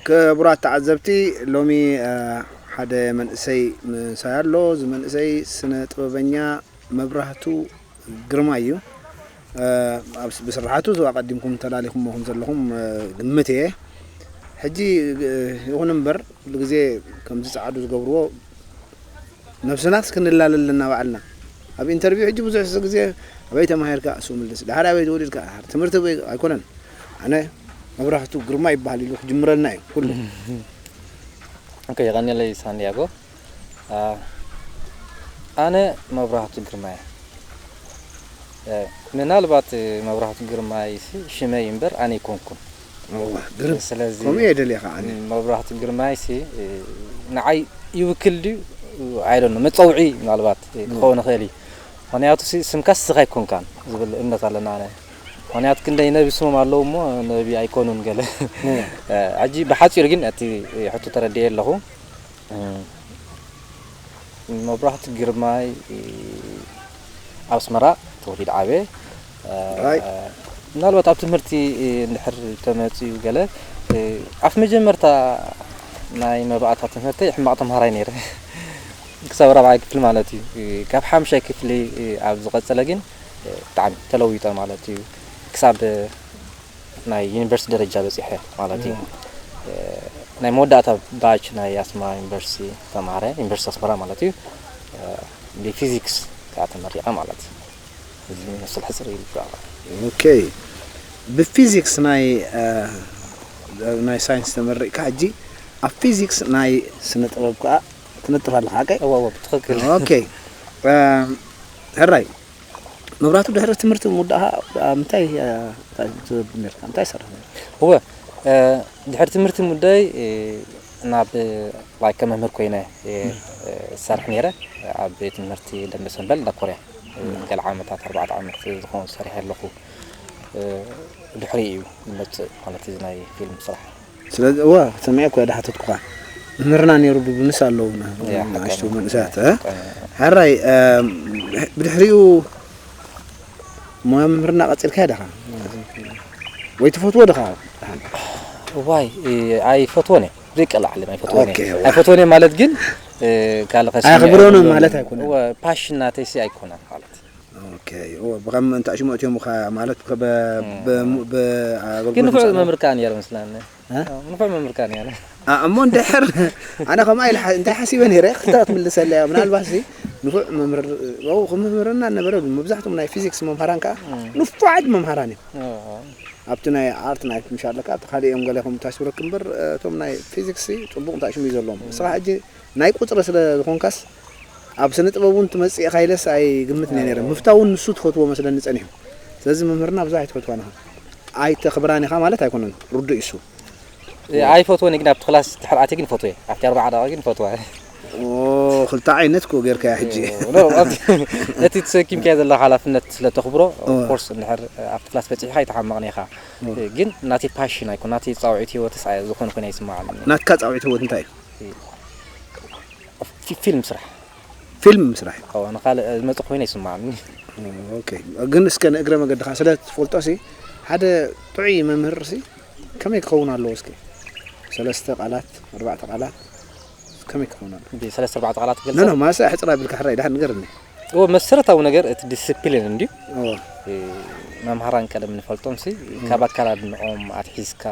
ክቡራት ተዓዘብቲ፣ ሎሚ ሓደ መንእሰይ ምሳይ ኣሎ። እዚ መንእሰይ ስነ ጥበበኛ መብራህቱ ግርማይ እዩ። ኣብ ብስርሓቱ ኣቐዲምኩም ተላሊኹሞ ከም ዘለኹም ግምት እየ። ሕጂ ይኹን እምበር፣ ኩሉ ግዜ ከምዚ ጸዓዱ ዝገብርዎ፣ ነብስናስ ክንላለል ኣለና ባዕልና። ኣብ ኢንተርቪው ሕጂ ብዙሕ ግዜ ኣበይ ተማሂርካ? እሱ ምልስ። ድሓር ኣበይ ተወሊድካ? ድሓር ትምህርቲ ኣበይ? ኣይኮነን። ኣነ መብራህቱ ግርማ ይበሃል ኢሉ ክጅምረልና እዩ ኩሉ። ኦኬ፣ የቐንየለይ ሳንዲያጎ። ኣነ መብራህቱ ግርማ እየ። ምናልባት መብራህቱ ግርማይሲ ሽመይ እምበር ኣነ ኣይኮንኩን። ግርም ስለዚ ከምኡ እየ ደልየ ከዓ መብራህቱ ግርማይሲ ንዓይ ይውክል ድዩ? ኣይደኖ መፀውዒ ምናልባት ክኸውን ይኽእል እዩ። ምክንያቱ ስምካስ ስኻ ኣይኮንካን ዝብል እምነት ኣለና። ኣነ ምክንያቱ ክንደይ ነቢ ስሞም ኣለዉ እሞ ነቢ ኣይኮኑን ገለ። ሕጂ ብሓፂሩ ግን እቲ ሕቶ ተረዲኤ ኣለኹ። መብራህቱ ግርማይ ኣብ ኣስመራ ተወሊዱ ዓበየ። ምናልባት ኣብ ትምህርቲ እንድሕር ተመፅኡ ገለ፣ ኣብ መጀመርታ ናይ መባእታ ትምህርተይ ሕማቕ ተምሃራይ ነይረ። ክሳብ ራብዓይ ክፍሊ ማለት እዩ። ካብ ሓምሻይ ክፍሊ ኣብ ዝቐፀለ ግን ብጣዕሚ ተለዊጠ ማለት እዩ። ክሳብ ናይ ዩኒቨርሲቲ ደረጃ በፂሐ ማለት እዩ። ናይ መወዳእታ ባች ናይ ኣስመራ ዩኒቨርሲቲ ተምሃረ፣ ዩኒቨርሲቲ ኣስመራ ማለት እዩ። ብፊዚክስ ከዓ ተመሪቐ ማለት እዩ። እዚ መስል ሕፅር ኢሉ ብዛዕባ ኦኬ፣ ብፊዚክስ ናይ ናይ ሳይንስ ተመሪቕካ፣ ሕጂ ኣብ ፊዚክስ ናይ ስነ ጥበብ ከዓ ትነጥፍ ኣለኻ፣ ሓቀይ? እወ፣ እወ፣ ብትኽክል። ኦኬ፣ ሕራይ መብራቱ ድሕሪ ትምህርቲ ምውዳእካ ኣብ ምንታይ ትብል ነርካ? እንታይ ትሰርሕ ነርካ? እወ፣ ድሕሪ ትምህርቲ ምውዳይ ናብ like ከም መምህር ኮይነ እየ ዝሰርሕ ነይረ። ኣብ ቤት ትምህርቲ ደንበ ሰንበል እንዳ ኮርያ ገለ ዓመታት፣ ኣርባዕተ ዓመት ዝኸውን ሰሪሐ ኣለኹ። ድሕሪኡ እዩ ዝመፅእ ማለት እዚ ናይ ፊልም ስራሕ። ስለዚ እወ ሰሚዐ እኮ እየ ዝሓተትኩኻ። መምህርና ነይሩ ብብንስ ኣለዉ ንኣሽቱ መንእሰያት። ሕራይ ብድሕሪኡ ሞያ መምህርና ቀፂልካዮ ዲኻ? ወይ ትፈትዎ ዲኻ? እዋይ ኣይፈትዎን እየ። ዘይቀላዓለም ኣይፈትዎን እየ። ኣይፈትዎን እየ ማለት ግን ካልእ ከስምዕ ኣየኽብሮን ማለት ኣይኮነን። ፓሽን ናተይሲ ኣይኮነን ማለት። ኦኬ ብኸም እንታይ ሽሙ እትዮምኻ ማለት ግን ንፉዕ መምህር ከኣ ነይረ መስለኒ። ንፉዕ መምህር ከኣ ነይረ። እሞ እንድሕር ኣነ ከምኣ ኢለ እንታይ ሓሲበ ነይረ ክታ ክትምልሰለያ ምናልባት ሲ ንፉዕ መምህር ው ክምህርና ነበረ። መብዛሕትኦም ናይ ፊዚክስ መምሃራን ከኣ ንፉዓት መምሃራን እዮም። ኣብቲ ናይ ኣርት ናይ ምሻለካ ኣብቲ ካልእ እዮም ገለ ከም ታሽብረክ እምበር እቶም ናይ ፊዚክስ ጽቡቕ እንታይ ሽሙ እዩ ዘለዎም። ንስኻ ሕጂ ናይ ቁጽሪ ስለ ዝኾንካስ ኣብ ስነ ጥበብ እውን ትመጽእ ኢኻ ኢለስ ኣይግምትን እየ ነይረ። ምፍታው እውን ንሱ ትፈትዎ መስለኒ ጸኒሑ። ስለዚ መምህርና ብዙሕ ኣይትፈትዋን ኢኻ። ኣይተኽብራን ኢኻ ማለት ኣይኮነን። ርዱእ እዩ እሱ። ኣይፈትዎን ግን ኣብቲ ክላስ ድሕር ኣትየ ግን ፈትወ ኣብቲ ኣርባዓ ደቂቕ ግን ፈትወ ክልተ ዓይነት ኮ ጌርካያ ሕጂ እቲ ተሰኪምካዮ ዘለኻ ሓላፍነት ስለ ተኽብሮ ኮርስ እንድሕር ኣብቲ ክላስ በፂሕካ ኣይተሓመቕን ኢኻ ግን ናተይ ፓሽን ኣይኮን ናተይ ፃውዒት ህይወትስ ዝኾነ ኮይነ ኣይስማዓኒ ናትካ ፃውዒት ህይወት እንታይ እዩ ፊልም ስራሕ ፊልም ምስራሕ እዩ። ንኻልእ ዝመፅእ ኮይነ ይስማዓኒ። ኦኬ ግን እስከ ንእግረ መገድኻ ስለ ትፈልጦ ሲ ሓደ ጥዑይ መምህር ሲ ከመይ ክኸውን ኣለዎ እስኪ ሰለስተ ቃላት ኣርባዕተ ቃላት ከመይ ክኸውን ኣለዎ? እንዲ ሰለስተ ኣርባዕተ ቃላት ክገልፀ ኖ ማሰ ሕፅር ኣቢልካ ሕራይ ድሓን ንገርኒ። እዎ መሰረታዊ ነገር እቲ ዲስፕሊን እንድዩ። እዎ መምሃራን ቀደም ንፈልጦም ሲ ካብ ኣከዳድንኦም ኣትሒዝካ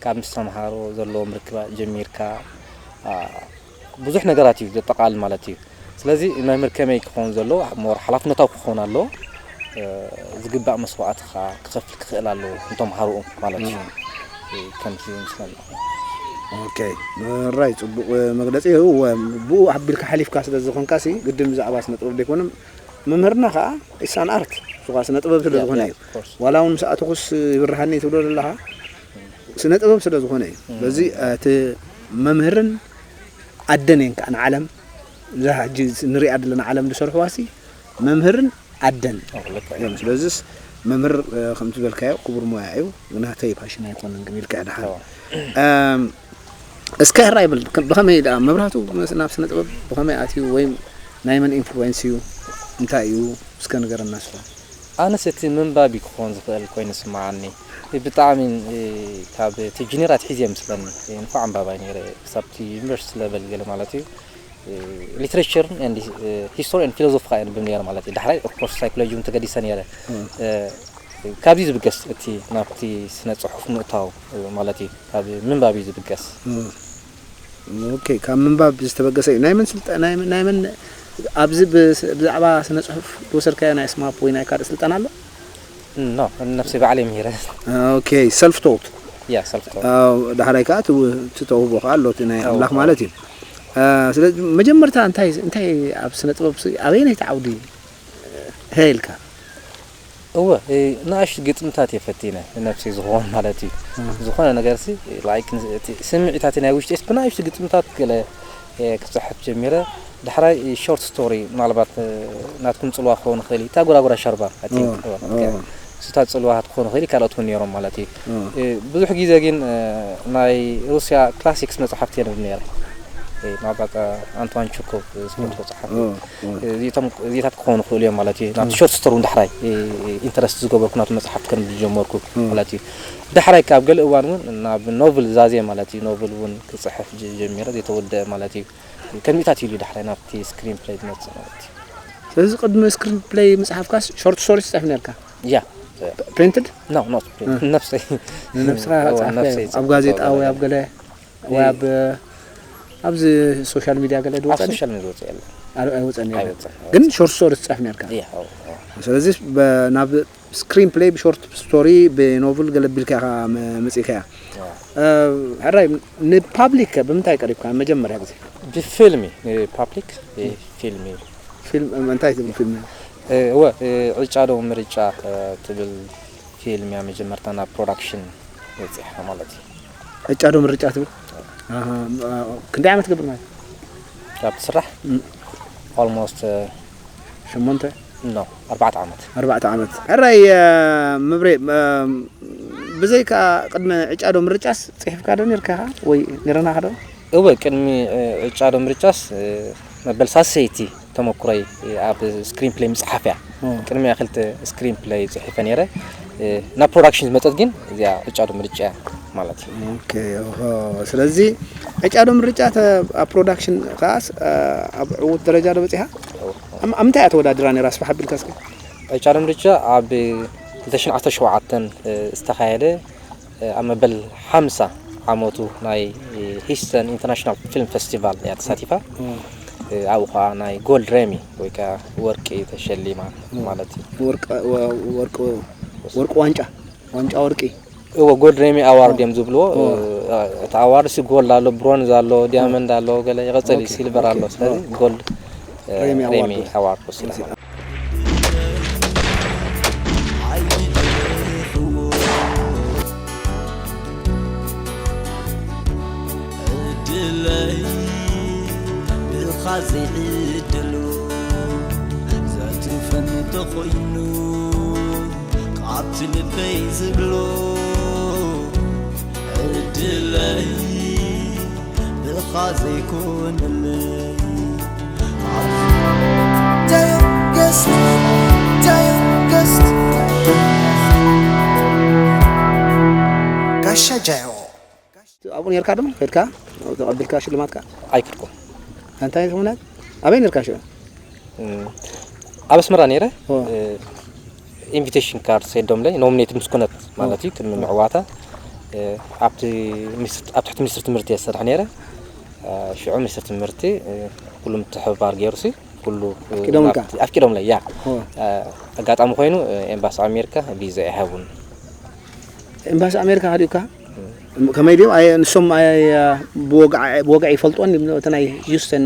ካብ ምስ ተምሃሮ ዘለዎም ርክባ ጀሚርካ ብዙሕ ነገራት እዩ ዘጠቓልል ማለት እዩ። ስለዚ መምህር ከመይ ክኸውን ዘለዎ ሞር ሓላፍነታዊ ክኸውን ኣለዎ። ዝግባእ መስዋእቲ ከዓ ክኸፍል ክኽእል ኣለዎ ንተምሃሮኡ ማለት እዩ። ከምዚ ይመስለኒ። ኦኬ ራይ ፅቡቕ መግለፂ እዩ። ብኡ ኣቢልካ ሓሊፍካ ስለ ዝኾንካ ሲ ግድን ብዛዕባ ስነ ጥበብ ዘይኮነ መምህርና ከዓ ኢሳን ኣርት ሱኻ ስነ ጥበብ ስለ ዝኾነ እዩ። ዋላ እውን ምስ ኣተኹስ ይብርሃኒ ትብሎ ዘለኻ ስነ ጥበብ ስለ ዝኾነ እዩ። በዚ እቲ መምህርን ኣደን እየን ከዓ ንዓለም እዛ ሕጂ ንሪኣ ዘለና ዓለም ዝሰርሕዋ ሲ መምህርን ኣደን እዮም። ስለዚስ መምህር ከምቲ ዝበልካዮ ክቡር ሞያ እዩ። ናተይ ፓሽን ኣይኮነን ግን ኢልካ ድሓን እስከ ሕራይ ብል ብኸመይ ደኣ መብራህቱ ናብ ስነ ጥበብ ብኸመይ ኣትዩ ወይ ናይ መን ኢንፍሉዌንስ እዩ እንታይ እዩ እስከ ንገረና ንስኻ። ኣነስ እቲ ምንባብ እዩ ክኸውን ዝኽእል ኮይኑ ይስምዓኒ። ብጣዕሚ፣ እ፣ ካብ እቲ ጅኒር ኣትሒዘ ይመስለኒ፣ እ፣ ንፉዕ ኣንባባይ ነይረ፣ ክሳብ እቲ ዩኒቨርሲቲ ለቨል ገለ ማለት እዩ። እ፣ ሊትሬቸርን ኤንድ፣ እ፣ ሂስቶሪ ኤንድ ፊሎዞፊ ከኣ የንብብ ነይረ ማለት እዩ። ዳሕራይ ኦፍኮርስ ሳይኮሎጂ እውን ተገዲሰ ነይረ። እ፣ ካብዚ ዝብገስ እቲ ናብቲ ስነ ጽሑፍ ምእታው፣ እ፣ ማለት እዩ። ካብ ምንባብ እዩ ዝብገስ። ኦኬ፣ ካብ ምንባብ ዝተበገሰ እዩ። ናይ መን ስልጠ-፣ ናይ መን፣ ናይ መን ኣብዚ ብስ-፣ ብዛዕባ ስነ ጽሑፍ ዝወሰድካዮ ናይ ስማፕ ወይ ናይ ካልእ ስልጠና ኣሎ? ኖ፣ ነብሰይ ባዕለይ ምሂረ። ኦኬ፣ ሰልፍ ቶት። ያ፣ ሰልፍ ቶት። ኣዎ፣ ዳሕራይ ከኣ ትው-፣ ትተውህቦ ከኣ ኣሎ፣ እቲ ናይ ኣዎ፣ ኣምላኽ ኣዎ። ማለት እዩ። አ፣ ስለዚ መጀመርታ እንታይ፣ እንታይ ኣብ ስነ ጥበብ ሲ-፣ ኣበየነይቲ ዓውዲ፣ እ፣ ሄ ኢልካ? እወ፣ እ፣ ንኣሽቱ ግጥምታት እየ ፈቲነ፣ ንነብሰይ ዝኸውን ማለት እዩ። እ። ዝኾነ ነገር ሲ፣ ላይክ፣ ን-፣ እቲ ስምዒታት ናይ ውሽጢስ ብንኣሽቱ ግጥምታት ገለ፣ እ፣ ክጽሕፍ ጀሚረ። ዳሕራይ፣ እ፣ ሾርት ስቶሪ፣ ምናልባት፣ እ፣ ናትኩም ጽልዋ ክኸውን ይኽእል እዩ። እታ ጎራጉራ ሻርባ፣ I think፣ ኦ፣ እወ፣ ኦ። እዚኣ ጽልዋ ክትኮን ይኽእል እዩ፣ ካልኦት እውን ነይሮም ማለት እዩ። ኦ። እ፣ ብዙሕ ግዜ ግን፣ እ፣ ናይ ሩስያ ክላሲክስ መጽሓፍቲ የንብብ ነይረ። እ፣ ምናልባት፣ እ፣ ኣንቷን ቸኮቭ፣ እ፣ ዝፈትዎ ኦ፣ ጸሓፊ። ኦ፣ ኦ። እ፣ እዚኣቶም፣ እዚታት ክኾኑ ይኽእሉ እዮም ማለት እዩ። ናብቲ ኦ። ሾርት ስቶሪ እውን ዳሕራይ፣ እ፣ እ፣ ኢንተረስት ዝገበርኩ ናብቲ መጽሓፍቲ ከንብብ ዝጀመርኩ ኦ። ማለት እዩ። ዳሕራይ ካብ ገለ እዋን እውን ናብ ኖቭል ዛዜ ማለት እዩ። ኖቭል እውን ክጽሕፍ ጀ-፣ ጀሚረ፣ ዘይተወደአ ማለት እዩ። ከሚኡታት ኢሉ ዳሕራይ ናብቲ ስክሪን ፕለይ ዝመጽእ ማለት እዩ። ስለዚ ቅድሚ ስክሪን ፕለይ ምጽሓፍካስ ሾርት ስቶሪ ትጽሕፍ ነርካ? ያ። ፕሪንትድ? ኖ፣ ኖት ፕሪንትድ። እ። ነብሰይ። ንነብስኻ እዋ፣ ጻሕፍካዮ? ነብሰይ ኣብ ጽሕፍ ጋዜጣ ወይ ገለ። ኣብ ገለ? ወይ እ። ኣብ፣ ኣብዚ ሶሻል ሚድያ ገለ ድወጸ ኣብ ዲ? ሶሻል ሚድያ ዝወጽእ የለን። ኣይ-፣ ኣይወጸን ነይሩ። ኣይወጸን፣ ግን ኣይወጸን። ሾርት ስቶሪ ትጽሕፍ ነርካ? ያ፣ ኣዎ፣ ኣዎ። ስለዚ በ-፣ ናብ ስክሪን ፕለይ ብሾርት ስቶሪ ብኖቭል ገለ ቢልካ ኢኻ መ-፣ መጺእካያ። ያ። እ፣ ሕራይ ንፓብሊክ ከ ብምንታይ ቀሪብካ መጀመርያ ግዜ? ብፊልም እዩ፣ ንፓብሊክ፣ እ፣ ፊልም እዩ። ፊልም፣ እ፣ እንታይ ትብል ፊልም? እ፣ እወ፣ እ፣ ዕጫ ዶ ምርጫ፣ እ፣ ትብል ፊልም እያ መጀመርታ ናብ ፕሮዳክሽን በጺሓ ማለት እዩ። ዕጫ ዶ ምርጫ ትብል? ኣሃ፣ እ፣ ክንደይ ዓመት ትገብር ማለት? ካብ ትስራሕ? እም። ኦልሞስት፣ እ፣ ሸሞንተ? ኖ፣ ኣርባዕተ ዓመት። ኣርባዕተ ዓመት። ሕራይ፣ እ፣ መብሬ፣ እ፣ ብዘይካ ቅድሚ ዕጫ ዶ ምርጫስ ጽሒፍካ ዶ ነርካ ወይ ነረናኻ ዶ? እወ፣ ቅድሚ፣ እ፣ ዕጫ ዶ ምርጫስ፣ እ፣ መበል ሳሰይቲ ተመኩሮይ፣ እ፣ ኣብ ስክሪን ፕሌይ ምጽሓፍ እያ። ኦ። ቅድሚያ ክልተ ስክሪን ፕሌይ ጽሒፈ ነይረ። እ፣ ናብ ፕሮዳክሽን ዝመጸት ግን እዚኣ ዕጫ ዶ ምርጫ እያ ማለት እዩ። ኦኬ፣ ኦሆ። ስለዚ ዕጫ ዶ ምርጫ ተ-፣ ኣብ ፕሮዳክሽን ከኣስ፣ እ፣ ኣብ ዕዉት ደረጃ ዶ በጺሓ? እወ። ኣብ፣ ኣብ ምንታይ እያ ተወዳድራ ነይራ? ኣስፍሕ ኣቢልካ እስኪ። ዕጫ ዶ ምርጫ ኣብ ክልተ ሽሕን ዓሰርተ ሸውዓተን፣ እ፣ ዝተኻየደ ኣብ መበል ሓምሳ ዓመቱ ናይ ሂስተን ኢንተርናሽናል ፊልም ፌስቲቫል እያ ተሳቲፋ። እም። ኣብኡ ኸዓ ናይ ጎልድ ሬሚ ወይ ከዓ ወርቂ ተሸሊማ እም። ማለት እዩ። ወርቂ፣ ወ-፣ ወርቂ፣ ወርቂ ዋንጫ፣ ዋንጫ ወርቂ። እዎ፣ ጎልድ ሬሚ ኣዋርድ እም። እዮም ዝብልዎ። እም። እቲ ኣዋርድ ሲ ጎልድ ኣሎ፣ ብሮንዝ ኣሎ፣ ዲያመንድ ኣሎ፣ ገለ ይቐጽል እዩ፣ ኦኬ፣ ሲልቨር ኦኬ። ኣሎ። ስለዚ እም። ጎልድ፣ እ፣ ሬሚ ሬሚ ኣዋርድ ወሲዳ። ኣዋርድ ወሲዳ። ዕድለይ ብኻ ዘይዕደሎ ዘትፈን ተኾይኑ ካብቲ ልበይ ዝብሎ ዕድለይ ብኻ ዘይኮነለይ ጃዮ ገስት፣ ጃዮ ገስት። ጋሻ ጃዮ። ኣብኡ ነርካ ዶ? ከድካ ተቐቢልካ ሽልማትካ? ኣይከድኩን። እንታይ ትኾነ? ኣበይ ነርካ ሽዑ? እም፣ ኣብ ኣስመራ ነይረ፣ ኦ። እ፣ ኢንቪቴሽን ካርድ ሰዲዶምለይ፣ ኖሚኔትድ ምስ ኮነት ማለት እዩ፣ ቅድሚ ምዕዋታ፣ እ፣ ኣብቲ ሚኒስትሪ፣ ኣብ ትሕቲ ሚኒስትሪ ትምህርቲ እየ ዝሰርሕ ነይረ። እ፣ ሽዑ ሚኒስትሪ ትምህርቲ፣ እ፣ ኩሉ ምትሕብባር ገይሩሲ፣ ኩሉ፣ እ፣ ኣፍቂዶምልካ? ናብቲ፣ ኣፍቂዶምለይ፣ ያ። ኦ። እ፣ ኣጋጣሚ ኮይኑ፣ እ፣ ኤምባሲ ኣሜሪካ ቪዛ ኣይሃቡን። ኤምባሲ ኣሜሪካ ሃዲኡካ? እም። ከመይ ድዮም? ኣየ-፣ ንሶም ኣየ-፣ ብወግዒ፣ ብወግዒ ይፈልጥዎን ድዮም? እቲ ናይ ሂውስተን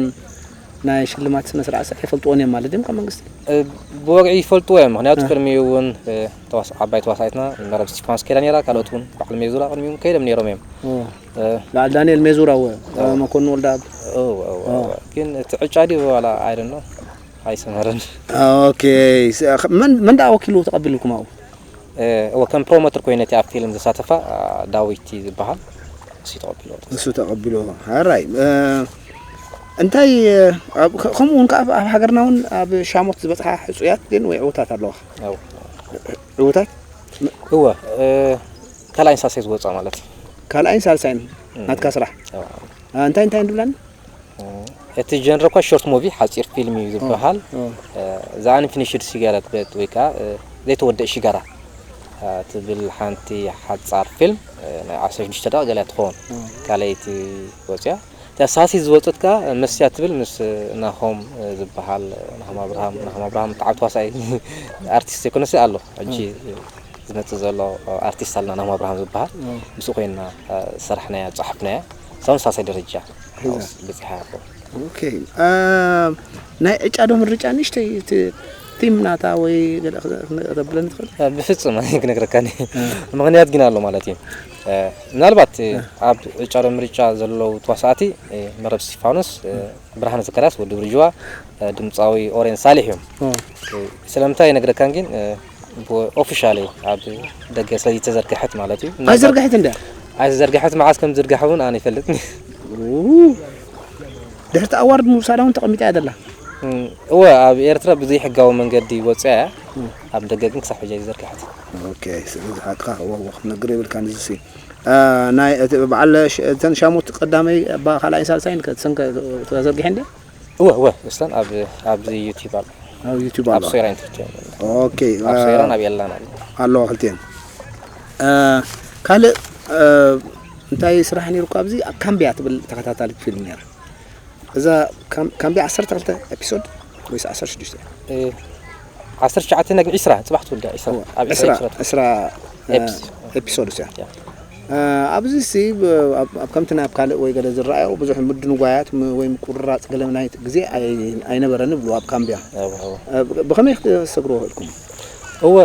ናይ ሽልማት ስነ ስርዓት ኣይፈልጥዎን እዮም ማለት ድዮም ካብ መንግስቲ? እ፣ ብወግዒ ይፈልጥዎ እዮም። ምኽንያቱ እ። ቅድሚኡ እውን፣ እ፣ ተዋስ-፣ ዓባይ ተዋሳኢትና መረብ እስቲፋኖስ ከይዳ ነይራ፣ ካልኦት እውን በዓል ሜዙራ ቅድሚኡ እውን ከይዶም ነይሮም እዮም። ኦ። እ። በዓል ዳንኤል ሜዙራ እወ፣ እ። መኮንን ወልደኣብ። እወ፣ እወ፣ ኦ። እወ። ግን እቲ ዕጫ ድዩ ዋላ I don't know ኣይሰመረን። ኦኬ። ስ-፣ መን፣ መን ደኣ ወኪሉ ተቐቢልኩም ኣብኡ? እ፣ እወ፣ ከም ፕሮሞተር ኮይነ እቲ ኣብ ፊልም ዝሳተፋ፣ አ፣ ዳዊት እዩ ዝበሃል። እሱ ተቐቢልዎ። እሱ ተቐቢልዎ። ሕራይ። እ፣ እንታይ፣ እ፣ ኣብ፣ ከ-፣ ከምኡ እውን ከኣ ኣብ፣ ኣብ ሃገርና እውን ኣብ ሻሞት ዝበጽሓ ሕጹያት ግን ወይ ዕዉታት ኣለዋ? እወ። ዕውታት እወ፣ ካልኣይን ሳልሳይ ዝወፃ ማለት እዩ። ካልኣይን ሳልሳይን ናትካ ስራሕ እንታይ እንታይ እንድብላኒ? እቲ ጀንረ እኳ ሾርት ሙቪ፣ ሓፂር ፊልም እዩ ዝበሃል። እዛ ኣንፊኒሽድ ሲጋሬት ቤት ወይ ከዓ ዘይተወደእ ሽጋራ ትብል ሓንቲ ሓፃር ፊልም ናይ ዓሰርተ ሽዱሽተ ደቂቕ ገለ ትኸውን ካልኣይቲ ወፅያ። እታ ሳሲ ዝወፀት ከዓ መስያ ትብል ምስ ናሆም ዝበሃል፣ ናሆም ኣብርሃም። ናሆም ኣብርሃም ተዓብ ተዋሳኢ ኣርቲስት ዘይኮነስ ኣሎ ሕጂ ዝመፅእ ዘሎ ኣርቲስት ኣለና፣ ናሆም ኣብርሃም ዝበሃል። ምስኡ ኮይና ዝሰራሕናያ ዝፀሓፍናያ ሳውን ሳልሳይ ደረጃ በፂሓ። ናይ ዕጫ ዶ ምርጫ ንእሽተይ ቲም ናታ ወይ ገለ ክተብለኒ ትኽእል? ብፍፁም ክነግረካ ምኽንያት ግን ኣሎ ማለት እዩ። ምናልባት ኣብ ዕጫ ዶ ምርጫ ዘለዉ ተዋሳእቲ መረብ እስቲፋኖስ፣ ብርሃነ ዘካርያስ፣ ወዲ ብርጅዋ፣ ድምፃዊ ኦሬን ሳሊሕ እዮም። ስለምንታይ ይነግረካን ግን ኦፊሻሊ ኣብ ደገ ስለዘይተዘርግሐት ማለት እዩ። ኣይዘርግሐት እንዳ ኣይተዘርግሐት፣ መዓስ ከም ዝርግሐ እውን ኣነ ይፈልጥ። ድሕርቲ ኣዋርድ ምውሳዳ እውን ተቐሚጣ እያ ደላ። እወ፣ ኣብ ኤርትራ ብዘይ ሕጋዊ መንገዲ ወፅያ እያ። ኣብ ደገ ግን ክሳብ ሕጂ ኣይተዘርግሐት። ኦኬ፣ ስለዚ ሓቅኻ ክወቅዎ ክትነግር የብልካ ንዝሲ ናይ እቲ በዓል እተን ሻሙት ቀዳመይ ባ ካልኣይን ሳልሳይን ከትሰንከ ተዘርጊሐ እንደ እወ እወ እስተን ኣብ ኣብዚ ዩቲብ ኣሎ። ኣብ ዩቲብ ኣብ ኣሎ። ሶይራ ኢንተርቴይንመንት ኦኬ፣ ኣብ ሶይራን ኣብ ኤላን ኣሎ። ኣለዋ ክልቲኤን። ካልእ እንታይ ስራሕ ነይሩካ ኣብዚ? ኣብ ካምቢያ ትብል ተኸታታሊት ፊልም ነይራ። እዛ ካምቢያ ዓሰርተ ክልተ ኤፒሶድ ወይስ ዓሰርተ ሽዱሽተ? ዓሰርተ ትሽዓተ ግን ዒስራ ፅባሕ ትውዳ ዒስራ ኣብ ዒስራ ዕስራ ኤፒሶድ። ዕስራ ኤፒሶድ እያ። ኣብዚ ሲ ኣብ ከምቲ ናብ ካልእ ወይ ገለ ዝረኣዮ ብዙሕ ምድንጓያት ወይ ምቁርራፅ ገለ ናይ ግዜ ኣይነበረን ይብሉ ኣብ ካምቢያ። ብኸመይ ክትሰግርዎ ክእልኩም? እወ፣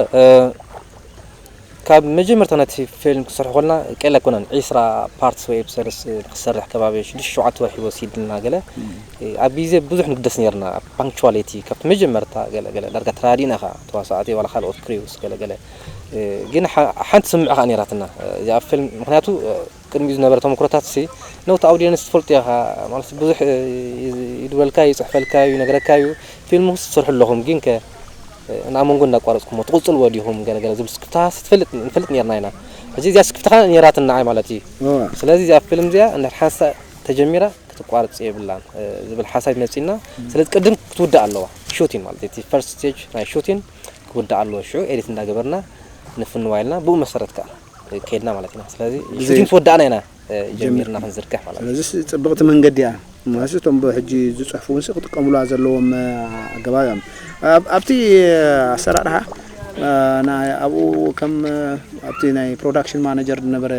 ካብ መጀመርታ ነቲ ፊልም ክሰርሑ ከለና ቀለ ኣይኮነን። ዒስራ ፓርትስ ወይ ኤፒሶድስ ንክሰርሕ ከባቢ ሽዱሽተ ሸውዓተ ወርሒ ወሲድልና ገለ። ኣብ ግዜ ብዙሕ ንግደስ ነርና ፓንክቹዋሊቲ ካብቲ መጀመርታ ገለ ገለ ዳርጋ ተራዲእና ከ ተዋሳእቲ ዋላ ካልኦት ክሪውስ ገለ ገለ። ግን ሓንቲ ስምዕ ከኣ ነራትና እዚኣ ፊልም ምክንያቱ ቅድሚኡ ዝነበረ ተመክሮታት ሲ ነውቲ ኣውዲየንስ ትፈልጡ ኢኻ ማለት ብዙሕ ይድበልካ ይፅሕፈልካ እዩ ይነግረካ እዩ። ፊልም ውስጥ ትሰርሑ ኣለኹም ግን ከ ናብ መንጎ እንዳቋረፅኩሞ ትቕፅልዎ ዲኹም ገለገለ ዝብል ስክፍታ ትፈልጥ ንፈልጥ ነርና ኢና። ሕጂ እዚኣ ስክፍታ ከ ነራትና ንዓይ ማለት እዩ። ስለዚ እዚኣ ፊልም እዚኣ እንድሕር ሓንሳ ተጀሚራ ክትቋርፅ የብላን ዝብል ሓሳብ መፂና። ስለዚ ቅድም ክትውዳእ ኣለዋ ሹቲን ማለት እቲ ፈርስት ስቴጅ ናይ ሹቲን ክውዳእ ኣለዎ። ሽዑ ኤዲት እንዳገበርና ንፍንዋ ኢልና ብኡ መሰረት ከዓ ከይድና ማለት ኢና። ስለዚ ሹቲንግ ተወዳእና ኢና ጀሚርና ክንዝርግሕ ማለት እዩ። ስለዚ ጽብቕቲ መንገዲ እያ። ማለት እቶም ብሕጂ ዝጽሕፉ እውን ክጥቀሙላ ዘለዎም ኣገባብ እዮም። ኣብቲ ኣሰራርሓ ኣብኡ ከም ኣብቲ ናይ ፕሮዳክሽን ማነጀር ዝነበረ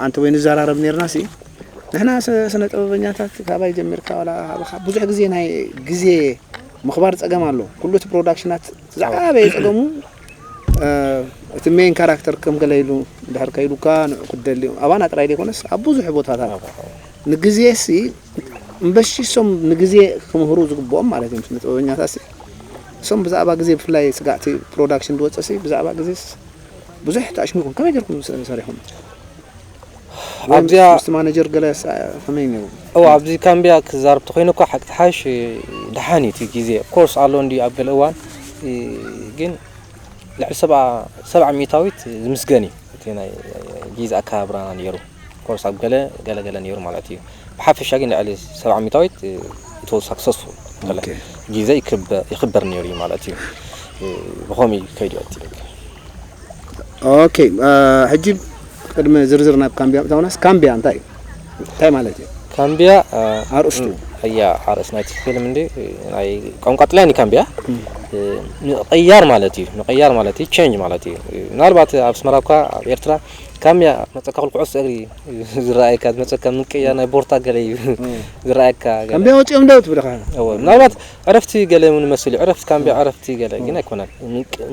ኣንተ ወይ ንዘራረብ ነርና ሲ ንሕና ስነ ጥበበኛታት ካባይ ጀሚርካ ዋላ ካባኻ ብዙሕ ግዜ ናይ ግዜ ምኽባር ጸገም ኣሎ። ኩሉ እቲ ፕሮዳክሽናት ዝዓበየ ጸገሙ እቲ ሜን ካራክተር ከም ገለ ኢሉ ድሕር ከይሉካ ንዑ ክደሊ ኣባና ጥራይ ዘይኮነስ ኣብ ብዙሕ ቦታታት ንግዜ ሲ እምበሺ እሶም ንግዜ ክምህሩ ዝግብኦም ማለት እዮም ስነ ጥበበኛታት ሲ እሶም ብዛዕባ ግዜ ብፍላይ ስጋዕቲ ፕሮዳክሽን ዝወፀ ሲ ብዛዕባ ግዜ ብዙሕ ተኣሽሚኩም ከመይ ገርኩም ሰሪኹም ኣብዚኣ ምስቲ ማነጀር ገለ ከመይ ነይሩ? እው ኣብዚ ካምቢያ ክዛረብ ተኮይነ እኳ ሓቂ ትሓሽ ድሓን እዩ እቲ ግዜ ኮርስ ኣሎ እንዲ ኣብ ገለ እዋን ግን ልዕሊ ሰብዓ ሰብዓ ሚእታዊት ዝምስገን እዩ እቲ ናይ ግዜ ኣከባብራና ነይሩ ኮርስ ኣብ ገለ ገለ ገለ ነይሩ ማለት እዩ ብሓፈሻ ግን ልዕሊ ሰብዓ ሚእታዊት it was successful ግዜ ይክበር ነይሩ እዩ ማለት እዩ ብኸምኡ ከይዱ እቲ ኦኬ ሕጂ ቅድሚ ዝርዝር ናብ ካምቢያ ምእታውናስ ካምቢያ እንታይ እዩ እንታይ ማለት እዩ ካምቢያ ኣርእስቱ እያ ኣርእስ ናይቲ ፊልም እንዲ ናይ ቋንቋ ጥልያን እዩ ካምቢያ ምቕያር ማለት እዩ ምቕያር ማለት እዩ ቼንጅ ማለት እዩ ምናልባት ኣብ ኣስመራ እኳ ኣብ ኤርትራ ካምቢያ መፀካ ክል ኩዕሶ እግሪ ዝረኣየካ ዝመፀካ ምቅያር ናይ ቦርታ ገለ እዩ ዝረኣየካ ካምቢያ ወፂኦም ደው ትብል ምናልባት ዕረፍቲ ገለ እውን መስል እዩ። ዕረፍቲ ካምቢያ ዕረፍቲ ገለ ግን ኣይኮነን።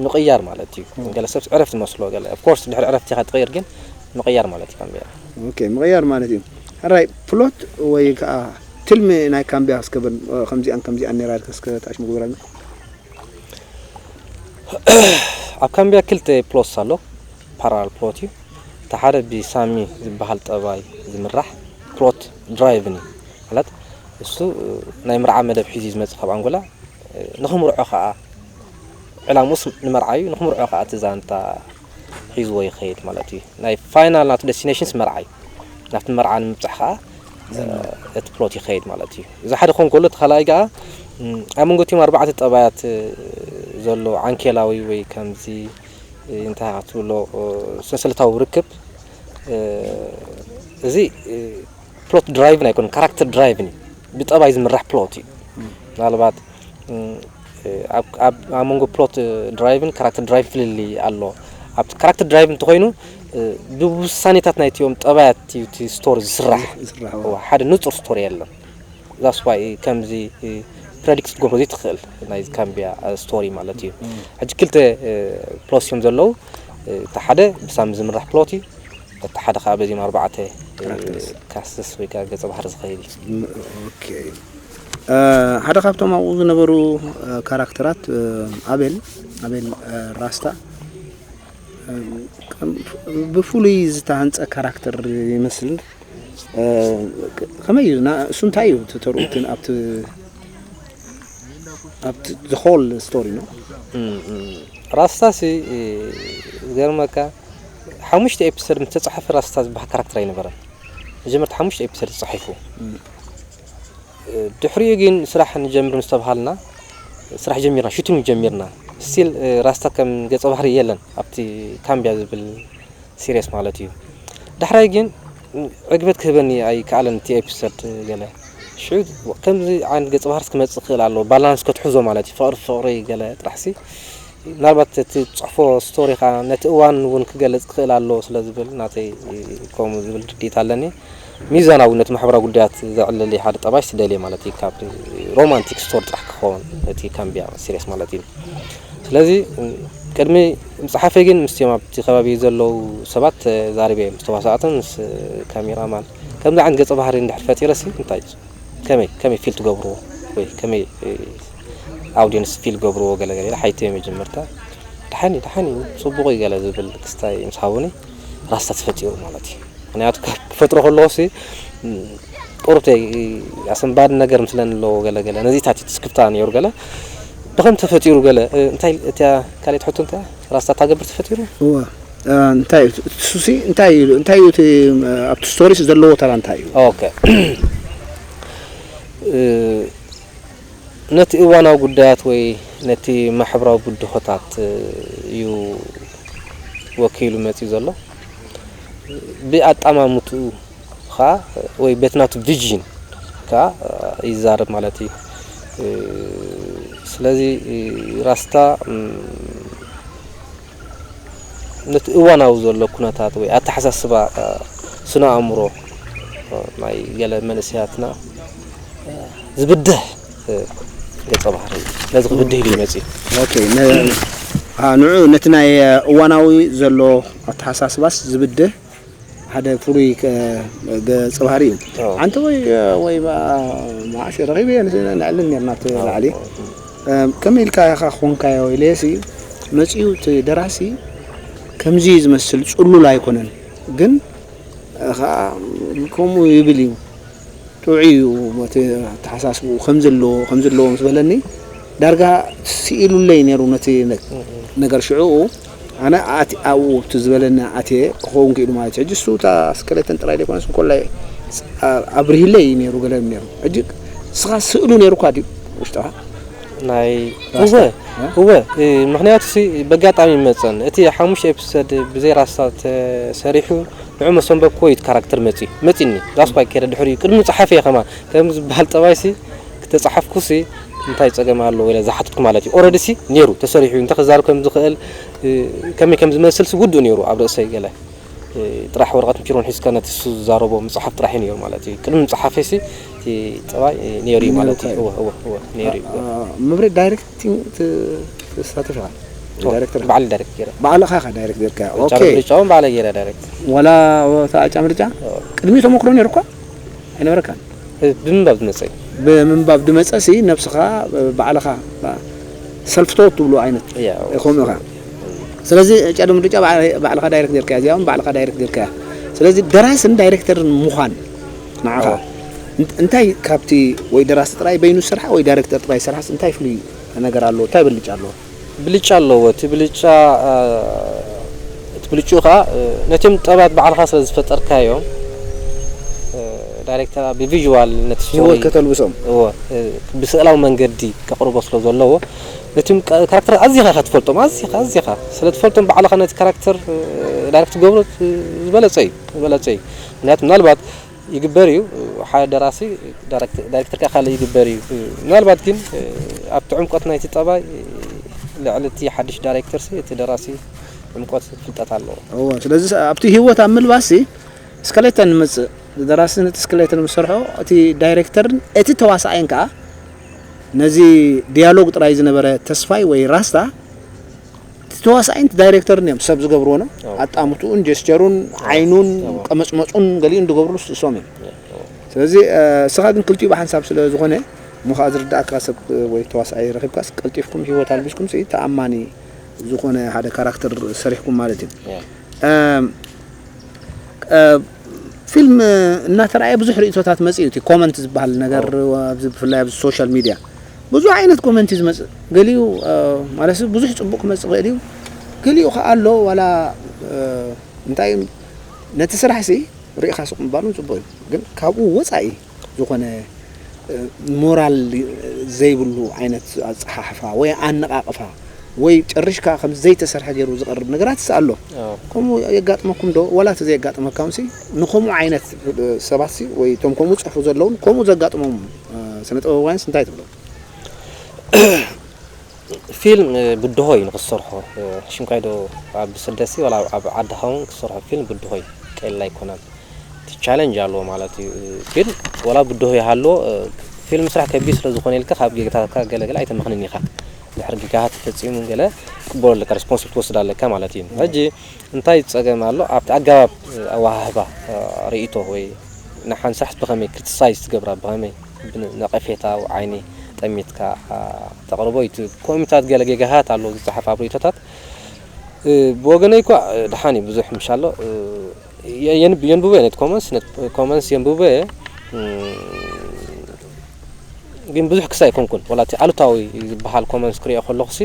ምቕያር ማለት እዩ። ገለ ሰብ ዕረፍቲ መስሎ ገለ of course ድሕሪ ዕረፍቲ ኢኻ ትቕይር ግን ምቕያር ማለት እዩ ካምቢያ። ኦኬ ምቕያር ማለት እዩ። ሕራይ ፕሎት ወይ ከዓ ትልሚ ናይ ካምቢያ እስከ በል ከምዚኣን ከምዚኣን ነይራ ኢልካ እስከ ታሽ ምግበረልና። ኣብ ካምቢያ ክልተ ፕሎትስ ኣሎ። ፓራላል ፕሎት እዩ። እቲ ሓደ ብሳሚ ዝበሃል ጠባይ ዝምራሕ ፕሎት ድራይቭን እዩ። ማለት እሱ ናይ ምርዓ መደብ ሒዙ እዩ ዝመፅእ ካብ ኣንጎላ ንኽምርዖ ከዓ ዕላምኡስ ንመርዓ እዩ፣ ንክምርዖ ከዓ እቲ ዛንታ ሒዝዎ ይኸይድ ማለት እዩ። ናይ ፋይናል ናቱ ደስቲኔሽንስ መርዓ እዩ። ናብቲ መርዓ ንምብፃሕ ከዓ እቲ ፕሎት ይኸይድ ማለት እዩ። እዚ ሓደ ክኾን ከሎ፣ እቲ ካልኣይ ከዓ ኣብ መንጎ እቲኦም ኣርባዕተ ጠባያት ዘሎ ዓንኬላዊ ወይ ከምዚ እንታይ ትብሎ ሰንሰለታዊ ርክብ፣ እዚ ፕሎት ድራይቭን ኣይኮነን፣ ካራክተር ድራይቭን እዩ። ብጠባይ ዝምራሕ ፕሎት እዩ። ምናልባት ኣብ መንጎ ፕሎት ድራይቭን ካራክተር ድራይቭ ፍልልይ ኣሎ። ኣብቲ ካራክተር ድራይቭ እንተኮይኑ ብውሳኔታት ናይቲኦም ጠባያት እዩ እቲ ስቶሪ ዝስራሕ። ሓደ ንጹር ስቶሪ የለን። ዛስ ዋይ ከምዚ ፕረዲክት ክትገብሮ ዘይትኽእል ናይ ካምቢያ ስቶሪ ማለት እዩ። ሕጂ ክልተ ፕሎት እዮም ዘለዉ። እቲ ሓደ ብሳሚ ዝምራሕ ፕሎት እዩ። እቲ ሓደ ከዓ በዚም ኣርባዕተ ካስትስ ወይ ከዓ ገፀ ባህሪ ዝኸይድ እዩ። ኦኬ። ሓደ ካብቶም ኣብኡ ዝነበሩ ካራክተራት ኣቤል ኣቤል ራስታ ብፍሉይ ዝተሃንፀ ካራክተር ይመስል። ከመይ እዩ እሱ እንታይ እዩ ተተርኡ ግን ኣብቲ ኣብቲ the whole story ነው። ራስታ ሲ ዝገርመካ ሓሙሽተ ኤፒሶድ ምስ ተፃሓፈ ራስታ ዝበሃል ካራክተር ኣይነበረን። መጀመርታ ሓሙሽተ ኤፒሶድ ተፃሒፉ ድሕሪኡ ግን ስራሕ ንጀምር ምስ ተባሃልና ስራሕ ጀሚርና፣ ሹቲንግ ጀሚርና። ስቲል ራስታ ከም ገፀ ባህሪ የለን ኣብቲ ካምቢያ ዝብል ሲሪየስ ማለት እዩ። ዳሕራይ ግን ዕግበት ክህበኒ ኣይከኣለን እቲ ኤፒሶድ ገለ ሽዑ ከምዚ ዓይነት ገፀ ባህርስ ክመፅእ ክኽእል ኣለዎ ባላንስ ከትሕዞ ማለት እዩ ፍቕሪ ፍቕሪ ገለ ጥራሕሲ ምናልባት እቲ ፅሕፎ ስቶሪ ኻ ነቲ እዋን እውን ክገልፅ ክኽእል ኣለዎ ስለ ዝብል ናተይ ከምኡ ዝብል ድሌት ኣለኒ። ሚዛናዊ ነቲ ማሕበራዊ ጉዳያት ዘዕልል ሓደ ጠባይ ስደልየ ማለት እዩ ካብ ሮማንቲክ ስቶሪ ጥራሕ ክኸውን እቲ ካምቢያ ሲሪየስ ማለት እዩ። ስለዚ ቅድሚ ምፅሓፈይ ግን ምስቲኦም ኣብቲ ከባቢ ዘለዉ ሰባት ተዛሪበ ምስ ተዋሳእትን ምስ ካሜራማን ከምዚ ዓይነት ገፀ ባህሪ እንድሕር ፈጢረሲ እንታይ ከመይ ከመይ ፊል ትገብርዎ ወይ ከመይ ኣውዲንስ ፊል ገብርዎ ገለ ገለ ሓይቲ መጀመርታ ደሓኒ ደሓኒ ፅቡቕ እዩ ገለ ዝብል ክስታይ ምስ ሃቡኒ ራስታ ተፈጢሩ ማለት እዩ። ምክንያቱ ክፈጥሮ ከለዎ ሲ ቁሩብ ኣሰንባዲ ነገር ምስለን ኣለዎ ገለ ገለ ነዚታት ስክፍታ ነይሩ ገለ ብኸም ተፈጢሩ ገለ እንታይ እቲያ ካልእት ሕቶ እንታይ ራስታ ታገብር ተፈጢሩ እዋ እንታይ እሱ ሲ እንታይ እዩ እንታይ እዩ ኣብቲ ስቶሪስ ዘለዎ ተራ እንታይ እዩ ኦኬ ነቲ እዋናዊ ጉዳያት ወይ ነቲ ማሕበራዊ ብድሆታት እዩ ወኪሉ መፂኡ ዘሎ ብኣጣማምትኡ ከዓ ወይ በቲ ናቱ ቪዥን ከዓ ይዛረብ ማለት እዩ። ስለዚ ራስታ ነቲ እዋናዊ ዘሎ ኩነታት ወይ ኣተሓሳስባ ስነ ኣእምሮ ናይ ገለ መንእሰያትና ዝብድህ ገፀ ባህሪ እዩ። ነዚ ክብድህ ኢሉ ይመፅእ እዩ። ኦኬ፣ ነ- አ፣ ንዑ ነቲ ናይ እዋናዊ ዘሎ ኣተሓሳስባስ ዝብድህ ሓደ ፍሉይ ከ- ገፀ ባህሪ እዩ። ኣዎ። ኣንተ ወይ ወይ ማ- ማዓሽ ረኺበ ንዕልን ነርና ኣብቲ ላዕሊ ከመይ ኢልካ ኢኻ ክኾንካዮ ኢለሲ መፂኡ እቲ ደራሲ ከምዚ እዩ ዝመስል ፅሉል ኣይኮነን ግን ከዓ ከምኡ ይብል እዩ ጥዑይ እዩ እቲ ኣተሓሳስብኡ ከም ዘለዎ ከም ዘለዎ ምስ በለኒ ዳርጋ ስኢሉለይ ነይሩ ነቲ ነገር ሽዑኡ ኣነ ኣብኡ እቲ ዝበለኒ ኣትየ ክኸውን ክኢሉ ማለት እዩ ሕጂ እሱ እታ ስከሌተን ጥራይ ዘይኮነስ እንኮላይ ኣብርሂለይ እዩ ነይሩ ገለ ነይሩ ሕጂ እስኻ ስእሉ ነይሩካ ድዩ ውሽጥኻ ናይ እወ እወ ምክንያቱ ሲ በጋጣሚ ይመፀን እቲ ሓሙሽተ ኤፒሶድ ብዘይ ራስታ ተሰሪሑ ንዑ መሰንበብ ኮይት ካራክተር መፂ መፂኒ ዛስኳ ከደ ድሕሪ ቅድሚ ፀሓፈ ከማ ከም ዝበሃል ጠባይ ሲ ክተፀሓፍኩ ሲ እንታይ ፀገም ኣለዎ ኢለ ዝሓትትኩ ማለት እዩ ኦረዲ ሲ ነይሩ ተሰሪሑ እንተ ክዛረብ ከም ዝኽእል ከመይ ከም ዝመስል ሲ ውዱእ ነይሩ ኣብ ርእሰይ ገለ ጥራሕ ወረቐት ፒሮን ሒዝካ ነቲ እሱ ዝዛረቦ ምፅሓፍ ጥራሕ እዩ ነይሩ ማለት እዩ ቅድሚ ምፅሓፈይ ሲ እቲ ጠባይ ነይሩ እዩ ማለት እዩ እወ እወ እወ ነይሩ እዩ እወ መብሬ ዳይሬክቲንግ ትሳተፍ ኢኻ ዳይሬክተር ባዕሊ ዳይሬክት ገይረ ባዕልኻ ኢኻ ዳይሬክት ጌርካ ኦኬ ጫውን ባዕለ ገይረ ዳይሬክት ወላ ወታ ጫ ምርጫ ቅድሚ ተመክሮ ነይርኳ ኣይነበረካን ብምንባብ ዝመፀ እዩ ብምንባብ ድመፀ ሲ ነብስኻ ባዕልኻ ሰልፍ ቶት ትብሉ ዓይነት ከምኡ ኢኻ ስለዚ ጫ ምርጫ ባዕልኻ ዳይሬክት ጌርካ እዚኣ ባዕልኻ ዳይሬክት ጌርካ ስለዚ ደራስን ዳይሬክተርን ምዃን ንዓኻ እንታይ ካብቲ ወይ ደራሲ ጥራይ በይኑ ስራሕ ወይ ዳይሬክተር ጥራይ ስራሕስ እንታይ ፍሉይ ነገር ኣለዎ እንታይ በልጫ ኣለዎ ብልጫ ኣለዎ። እቲ ብልጫ፣ እ፣ እቲ ብልጭኡ ከኣ፣ እ፣ ነቶም ጠባት ባዕልኻ ስለ ዝፈጠርካዮም፣ እ፣ ዳይሬክተር ብቪዥዋል ነቲ ስቶሪ ህይወት ከተልብሶም። እወ፣ እ፣ ብስእላዊ መንገዲ ከቕርቦ ስለ ዘለዎ፣ ነቶም ካ-፣ ካራክተር ኣዚኻ ኢኻ ትፈልጦም፣ ኣዚኻ፣ ኣዚኻ ስለ ትፈልጦም ባዕልኻ ነቲ ካራክተር፣ እ፣ ዳይሬክት ትገብሮ፣ እ፣ ዝበለጸ እዩ፣ ዝበለጸ እዩ። ምክንያቱ ምናልባት ይግበር እዩ፣ ሓደ ደራሲ ዳይሬክት-፣ ዳይሬክተር ከኣ ካልእ ይግበር እዩ። ምናልባት ግን፣ እ፣ ኣብቲ ዕምቆት ናይቲ ጠባይ፣ እ፣ ልዕሊ እቲ ሓድሽ ዳይሬክተርሲ እቲ ደራሲ ዕምቆት ፍልጠት ኣለዎ። እወ፣ ስለዚ ስ-፣ ኣብቲ ህይወት ኣብ ምልባስሲ ስክሌተን ንመጽእ፣ ደራሲ ነቲ ስክሌተን ምስ ሰርሖ፣ እቲ ዳይሬክተርን እቲ ተዋሳኣይን ከኣ ነዚ ዲያሎግ ጥራይ ዝነበረ ተስፋይ ወይ ራስታ፣ እቲ ተዋሳኣይን እቲ ዳይሬክተርን እዮም ሰብ ዝገብርዎ ነው። ኣዎ። ኣጣምትኡን ጀስቸሩን፣ ኣዎ። ዓይኑን፣ ኣዎ። ቀመጽመጹን ገሊኡን ዝገብርሉ እሶም እዮም። ኣዎ። ስለዚ፣ እ፣ እስኻ ግን ክልቲኡ ብሓንሳብ ስለ ዝኾነ፣ እሞ ኸኣ ዝርድኣካ ሰብ ወይ ተዋሳኣይ ረኺብካስ ቀልጢፍኩም ህይወት ኣልቢስኩም ሲ ተኣማኒ ዝኾነ ሓደ ካራክተር ሰሪሕኩም ማለት እዩ። ኣዎ። እም፣ እ፣ ፊልም እናተራእየ ብዙሕ ርእይቶታት መጺኡ፣ እቲ ኮመንት ዝበሃል ነገር፣ ኣዎ። ኣብዚ ብፍላይ ኣብዚ ሶሻል ሚድያ ብዙሕ ዓይነት ኮመንት እዩ ዝመጽእ። ገሊኡ፣ እ፣ ማለት ብዙሕ ጽቡቕ ክመጽእ ይኽእል እዩ። ገሊኡ ከኣ ኣሎ ዋላ፣ እ፣ እንታይ እዩ፣ ነቲ ስራሕሲ ርኢኻ ስቕ ምባሉ ጽቡቕ እዩ። ግን ካብኡ ወጻኢ ዝኾነ፣ እ፣ ሞራል ዘይብሉ ዓይነት ኣጸሓሕፋ ወይ ኣነቓቕፋ ወይ ጨሪሽካ ከም ዘይተሰርሐ ገይሩ ዝቐርብ ነገራትስ ኣሎ። ኣዎ። ከምኡ የጋጥመኩም ዶ? ዋላ እቲ ዘየጋጥመካ እውንሲ ንኸምኡ ዓይነት፣ እ፣ ሰባትሲ ወይ እቶም ከምኡ ዝጽሕፉ ዘለውን ከምኡ ዘጋጥሞም፣ እ፣ ስነ ጥበባውያንስ እንታይ ትብሎም? ፊልም፣ እ፣ ብድሆ እዩ ንኽትሰርሖ። እ፣ ሽምካይ ዶ ኣብ ስደትሲ ዋላ ኣብ፣ ኣብ ዓድኻ እውን ክትሰርሖ ፊልም ብድሆ እዩ። ቀሊል ኣይኮነን። እቲ ቻለንጅ ኣለዎ ማለት እዩ። እ፣ ፊልም ዋላ ብድሆ ይሃልዎ፣ እ፣ ፊልም ስራሕ ከቢድ ስለ ዝኾነ ኢልካ ካብ ጌጋታትካ ገለ ገለ ኣይተመኽንን ኢኻ። ድሕሪ ጌጋታት ተፈጺሙ ገለ ክትቅበሎ ኣለካ፣ ሪስፖንሲብል ክትወስድ ኣለካ ማለት እዩ። ሕጂ እንታይ ጸገም ኣሎ? ኣብቲ ኣገባብ ኣወሃህባ፣ እ፣ ርእይቶ ወይ ንሓንቲ ስራሕ ብኸመይ ክሪቲሳይዝ ትገብራ፣ ብኸመይ ብነቐፌታዊ ዓይኒ ጠሚትካ፣ እ፣ ተቕርቦ እዩ። እቲ ኮሜንታት ገለ ጌጋታት ኣሎ ዝጸሓፍ ኣብ ርእይቶታት። እ፣ ብወገነይ እኳ፣ እ፣ ደሓን እዩ፣ ብዙሕ ምሽ ኣሎ። እ፣ የ-፣ የንብ-፣ የንብቦ እየ ነቲ ኮመንስ፣ ነት-፣ ኮመንስ የንብቦ እየ። እ፣ ግን ብዙሕ ክስ ኣይኮንኩን። ዋላ እቲ ኣሉታዊ ዝበሃል ኮመንስ ክሪኦ ከለኹሲ፣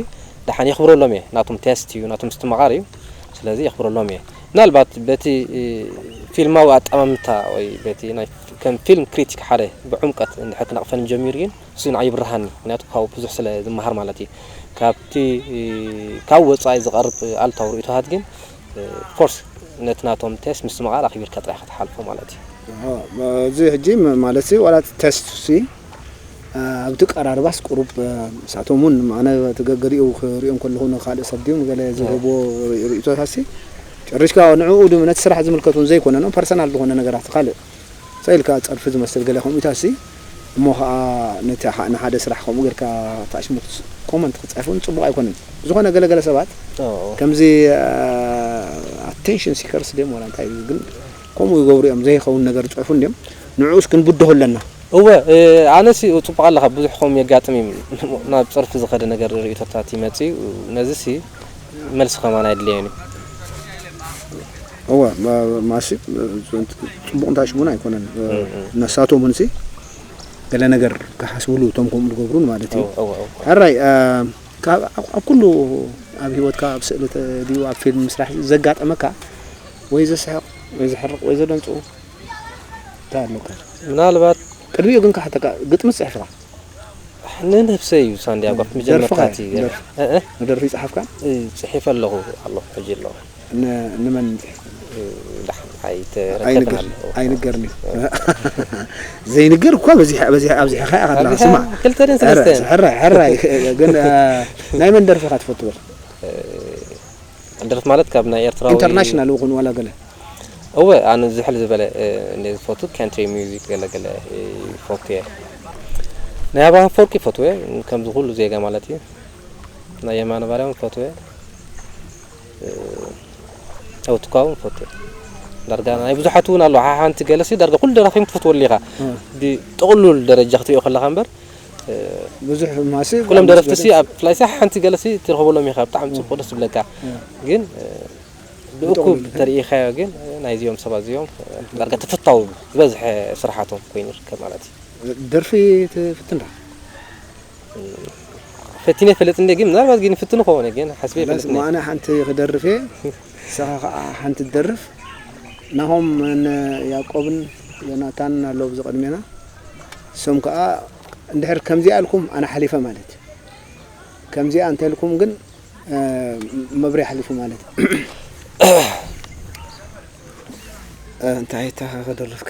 ደሓን የኽብረሎም እየ። ናቶም ቴስት እዩ፣ ናቶም ምስትምቓር እዩ። ስለዚ የኽብረሎም እየ። ምናልባት በቲ፣ እ፣ ፊልማዊ ኣጠማምታ ወይ በቲ ናይ ፍ-፣ ከም ፊልም ክሪቲክ ሓደ ብዕምቀት እንድሕር ክነቕፈኒ ጀሚሩ ግን፣ እሱ ንዓይ ይብርሃኒ። ምክንያቱ ካብኡ ብዙሕ ስለ ዝመሃር ማለት እዩ። ካብቲ፣ እ፣ ካብ ወጻኢ ዝቐርብ ኣሉታዊ ርእይቶታት ግን፣ እ፣ ኦፍኮርስ ነቲ ናቶም ቴስት ምስትምቓር ኣኽቢርካ ጥራይ ኢኻ ትሓልፎ ማለት እዩ። ኣዎ፣ እዚ ሕጂ ም-፣ ማለት ሲ፣ ዋላ እቲ ቴስት ሲ፣ እ፣ ኣብቲ ቀራርባስ ቁሩብ፣ እ፣ ንሳቶም እውን ኣነ እቲ ገ-፣ ገሊኡ ክሪኦም ከለኹ ንኻልእ ሰብ ድዩ ንገለ ዝህብዎ ርኢ-፣ ርእይቶታት ሲ፣ ጨሪሽካ ንዕኡ ድም-፣ ነቲ ስራሕ ዝምልከት እውን ዘይኮነ፣ ኖ ፐርሰናል ዝኾነ ነገራት ካልእ ሰ ኢልካ ጸርፊ ዝመስል ገለ ከምኡታት ሲ፣ እሞ ኸኣ ነቲ ሓ-፣ ንሓደ ስራሕ ከምኡ ጌርካ ኣታችመንት ኮመንት ክትጽሕፍ እውን ጽቡቕ ኣይኮነን። ዝኾነ ገለ ገለ ሰባት ኣዎ። ከምዚ፣ እ፣ ኣቴንሽን ሲከርስ ድዮም ዋላ እንታይ ግን ከምኡ ይገብሩ እዮም፣ ዘይኸውን ነገር ይጽሕፉ እንድዮም። ንዕኡስ ክንብድሆ ኣለና። እወ፣ እ፣ ኣነሲ ጽቡቕ ኣለኻ፣ ብዙሕ ከምኡ የጋጥም እዩ። ናብ ጸርፊ ዝኸደ ነገር ርእይቶታት ይመጽእ እዩ። ነዚሲ መልሲ ከማን ኣይድለዮን እዩ። እወ፣ ማ-፣ ማሲ፣ ጽቡቕ እንታይ ሽሙን ኣይኮነን። እ፣ እም፣ እም። ነሳቶም እውን ሲ ገለ ነገር ክሓስብሉ እቶም ከምኡ ዝገብሩን ማለት እዩ። እወ፣ እወ፣ እወ። ሕራይ፣ እ፣ ካብ፣ ኣብ፣ ኣብ ኩሉ ኣብ ህይወትካ ኣብ ስእሊ ተ-፣ ድዩ ኣብ ፊልም ምስራሕ ዘጋጠመካ ወይ ዘስሕቕ ወይ ዘሕርቕ ወይ ዘደንጹ እንታይ ኣለካ? ምናልባት ቅድሚኡ ግን ክሓተካ ግጥሚ ጽሒፍካ? ንነብሰይ እዩ ሳንድያጎ፣ ደርፍኻ መጀመርታ እዩ፣ እቲ ደርፊ። እ፣ እ? ንደርፊ ይጽሓፍካ? እ፣ ጽሒፈ ኣለኹ፣ ኣሎ፣ ሕጂ ኣሎ። ን-፣ ንመን? እ፣ ዳሕ-፣ ኣይተረከብን ኣይንገር-፣ ኣሎ። ኣይንገርኒ። እ። ዘይንገር እኳ በዚሕ-፣ በዚሕ-፣ ኣብዚሕኻ ኢኻ ኣለኻ። ኣብዚሓ ስማዕ። ክልተ ድን ኧረ፣ ሰለስተን? ሕራይ፣ ሕራይ። ግን፣ እ፣ ናይ መን ደርፊ ኢኻ ትፈቱ በል? እ፣ ደርፊ ማለት ካብ ናይ ኤርትራዊ ኢንተርናሽናል ይኹን ዋላ ገለ? እወ፣ ኣነ ዝሕል ዝበለ፣ እ፣ እንደ ዝፈቱ ካንትሪ ሚውዚክ ገለ ገለ፣ እ፣ ይፈቱ እየ። ናይ ኣብርሃም ኣፈወርቂ ይፈቱ እየ፣ ከምዚ ኩሉ ዜጋ ማለት እዩ። ናይ የማነ ባርያ እውን ይፈቱ እየ። እ፣ ኣውትኳ እውን ይፈቱ እየ። ዳርጋ ናይ ብዙሓት እውን ኣሎ። ሓ-፣ ሓንቲ ገለሲ ዳርጋ ኩሉ ደራፊ ትፈትወሉ ኢኻ። እ። ብጥቕሉል ደረጃ ክትሪኦ ከለኻ እምበር፣ እ፣ ብዙሕ ማሲ ኩሎም ደረፍቲ ሲ ኣብ ብፍላይ ሲ ሓንቲ ገለሲ ትረኽበሎም ኢኻ። ብጣዕሚ እ። ጽቡቕ ደስ ዝብለካ። እ። ግን፣ እ፣ ብእኩብ ብጥቕሉል ተሪኢኻዮ ግን ናይዚኦም ሰባት እዚኦም ዳርጋ ተፈታዊ ዝበዝሐ ስራሓቶም ኮይኑ ይርከብ ማለት እዩ። ደርፊ ትፍትን ዶ? እም፣ እቲ ናይ ፈለጥ እንደ ግን ምናልባት ግን ፍትን ኾነ ግን ሓስቤ ላስ ፈለጥ እሞ ኣነ ሓንቲ ክደርፍ እየ። ንስኻ ከዓ ሓንቲ ትደርፍ። ናሆም ን ያዕቆብን ዮናታን ኣለዉ ኣብዚ ቅድሜና። እሶም ከዓ እንድሕር ከምዚኣ ኢልኩም ኣነ ሓሊፈ ማለት እዩ። ከምዚኣ እንተልኩም ግን መብርያ ሓሊፉ ማለት እዩ። እንታይ እታ ከደረፍከ?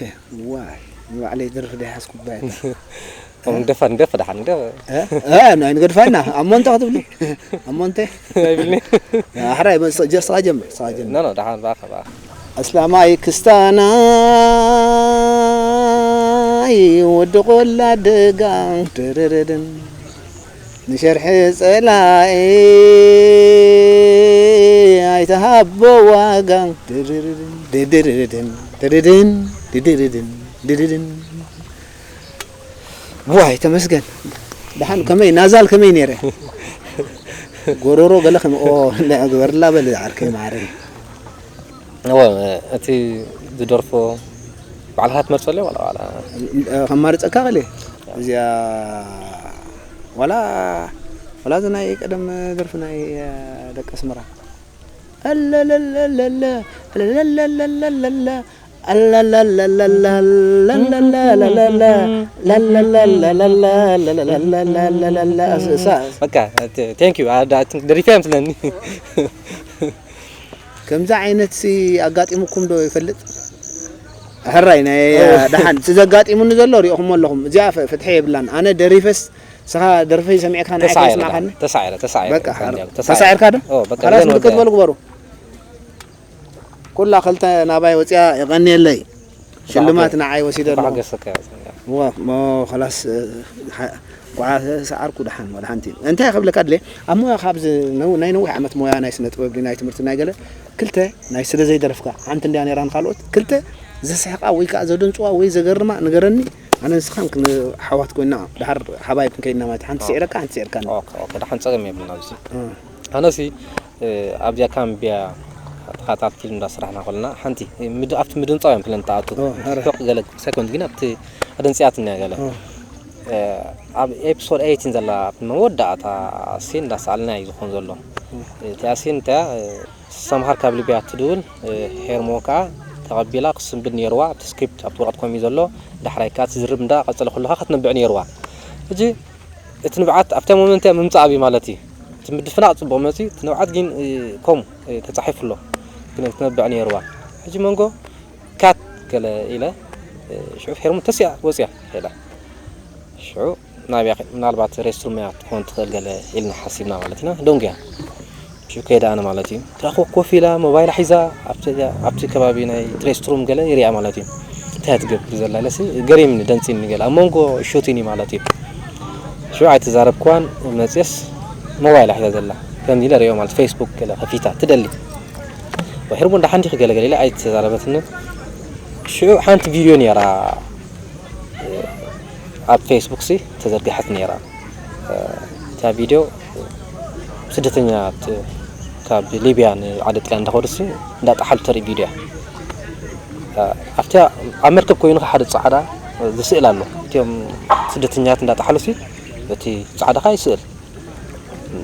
ዋይ ንባዕለይ ደርፊ ዶ ይሓዝኩባ እያ። ንደፋ ንደፋ ደሓን ንደፋ። ናይ ንገድፋና ኣሞ እንተ ክትብሊ ኣሞ እንተ ኣይብልኒ። ኣሕራይ ጀስኻ ጀምር ስኻ ጀምር። ኖ ኖ ደሓን ባኻ ባኻ። ኣስላማይ ክስታናይ ወዲ ቆላ ደጋ ድርርድን ንሸርሒ ጸላኢ ኣይትሃቦ ዋጋ ድርርድን ድድርድን ድድድን ድድርድን ድድድን ዋይ ተመስገን። ደሓን ከመይ ናዛል ከመይ ነይረ? ጎሮሮ ገለ ከም ኦ ግበርላ በል ዓርከይ ማዕረይ። እወ እቲ ዝደርፎ ባዕልኻ ትመርጸሉ ዋላ ዋላ ከማርጸካ ቀልየ እዚኣ ዋላ ዋላ እዚ ናይ ቀደም ደርፊ ናይ ደቂ ኣስመራ ኣለለለለለ ኣለለለለለ ኣለለለለለ በቃ ቴንክ ዩ ደሪፍያ ምስለኒ ከምዚ ዓይነት ሲ ኣጋጢሙኩም ዶ ይፈልጥ? ሕራይ ናይ ደሓን እቲ ዘጋጢሙኒ ዘሎ ሪእኹሞ ኣለኹም። እዚኣ ፍትሒ የብላን። ኣነ ደሪፈስ ንስኻ ደርፈይ ሰሚዕካ ንዓይ ተሳዒረ ከይስማዕካኒ ተሳዒረ ተሳዒረ በቃ ተሳዒረ ተሳዒርካ ዶ ኦ በቃ ካላስ እዘን ምልክት ወደ- በሉ ግበሩ። ኩላ ክልተ ናባይ ወፅያ የቐንየለይ። ሽልማት ንዓይ ወሲደ ኣለኹ። ባዕገሰካ ዋ ሞ ከላስ ኳዓ ሰዓርኩ ደሓን ወላ ሓንቲ እንታይ ክብለካ ድለ ኣብ ሞያ ካብዚ ናይ ነዊሕ ዓመት ሞያ ናይ ስነ ጥበብ ናይ ትምህርቲ ናይ ገለ ክልተ ናይ ስለ ዘይደረፍካ ሓንቲ እንዲያ ነራ ንካልኦት ክልተ ዘስሕቃ ወይ ከዓ ዘደንፅዋ ወይ ዘገርማ ንገረኒ ኣነ ንስኻን ሓዋት ኮይና ድሓር ሓባይ ክንከይድና ማለት ሓንቲ ስዒረካ ሓንቲ ስዒርካ ኦኬ ኦኬ ደሓን ጸገም የብልና ኣብዚ ኣነሲ ኣብዚኣ ካምቢያ ተኸታተልቲ እንዳስራሕና ከለና ሓንቲ ኣብቲ ምድንፃው እዮም ክለን ተኣቱ ርሑቕ ገለ ሰኮንድ ግን ኣብቲ ኣደንፅያትና ገለ ኣብ ኤፒሶድ ኤይቲን ዘላ መወዳእታ ሲን እንዳሰኣልና እዩ ዝኾን ዘሎ እቲኣ ሲን እንተያ ሰምሃር ካብ ሊብያ ትድውል ሄርሞ ከዓ ተቐቢላ ክስንብድ ነይርዋ ኣብቲ ስክሪፕት ኣብቲ ወረቐት ኮሚ ዘሎ ዳሕራይ ከዓ ትዝርብ እንዳ ቀፀለ ኩልኻ ክትነብዕ ነይርዋ ሕጂ እቲ ንብዓት ኣብታ ሞመንት እያ ምምፃእ ኣብዩ ማለት እዩ እቲ ምድፍናቕ ፅቡቕ መፂ እቲ ንብዓት ግን ከምኡ ተፃሒፉ ኣሎ ግን ክትነብዕ ነይርዋ ሕጂ መንጎ ካት ገለ ኢለ ሽዑ ሄርሞ ተሲኣ ወፅያ ሄዳ ሽዑ ናብያ ምናልባት ሬስትሩም እያ ትኾን ትኽእል ገለ ኢልና ሓሲብና ማለት ኢና ደንጉያ ሽዑ ከይዳ ኣነ ማለት እዩ ትረኽቦ ኮፍ ኢላ ሞባይላ ሒዛ ኣብቲ ከባቢ ናይ ሬስትሩም ገለ ይሪኣ ማለት እዩ እንታይ ትገብር ዘላ ኢለሲ ገሪምኒ ደንፂኒ ገለ ኣብ መንጎ ሹቲኒ ማለት እዩ ሽዑ ኣይተዛረብክዋን መፅየስ ሞባይላ ሒዛ ዘላ ከምዚ ኢለ ሪኦ ማለት ፌስቡክ ገለ ከፊታ ትደሊ ወሒርቡ እንዳ ሓንቲ ክገለገለ ኢለ ኣይተዛረበትኒ ሽዑ ሓንቲ ቪድዮ ነይራ ኣብ ፌስቡክ ሲ ተዘርግሐት ነይራ እታ ቪድዮ ስደተኛት ካብ ሊብያ ንዓዲ ጥልያን እንዳኸዱ ሲ እንዳጠሓሉ ተርኢ ቪድዮ ኣብቲ ኣብ መርከብ ኮይኑ ሓደ ፃዕዳ ዝስእል ኣሎ እቲኦም ስደተኛት እንዳጠሓሉ ሲ እቲ ፃዕዳ ካ ይስእል